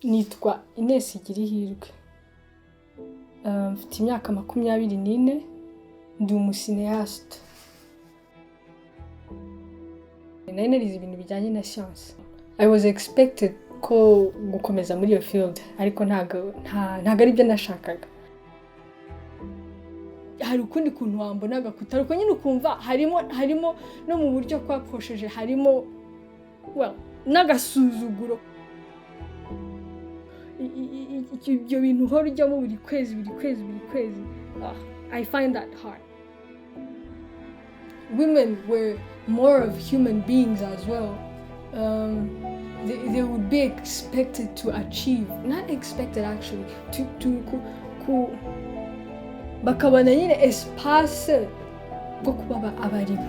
Nitwa Ines Girihirwe. Mfite imyaka 24, ndi umucinéaste. Nari narize ibintu bijyanye na siyansi. I was expected ko gukomeza muri iyo field, ariko ntago aribyo nashakaga. Hari ukundi kuntu wambonaga kutari uko nyine, ukumva harimo no mu buryo kwaprosheje, harimo, well, n'agasuzuguro. Ibyo bintu uhora ujyamo buri kwezi, buri kwezi, buri kwezi, ah, I find that hard. Women were more of human beings as well. They would be expected to achieve, not expected actually, to ku bakabona nyine espace bwo kuba abaribo.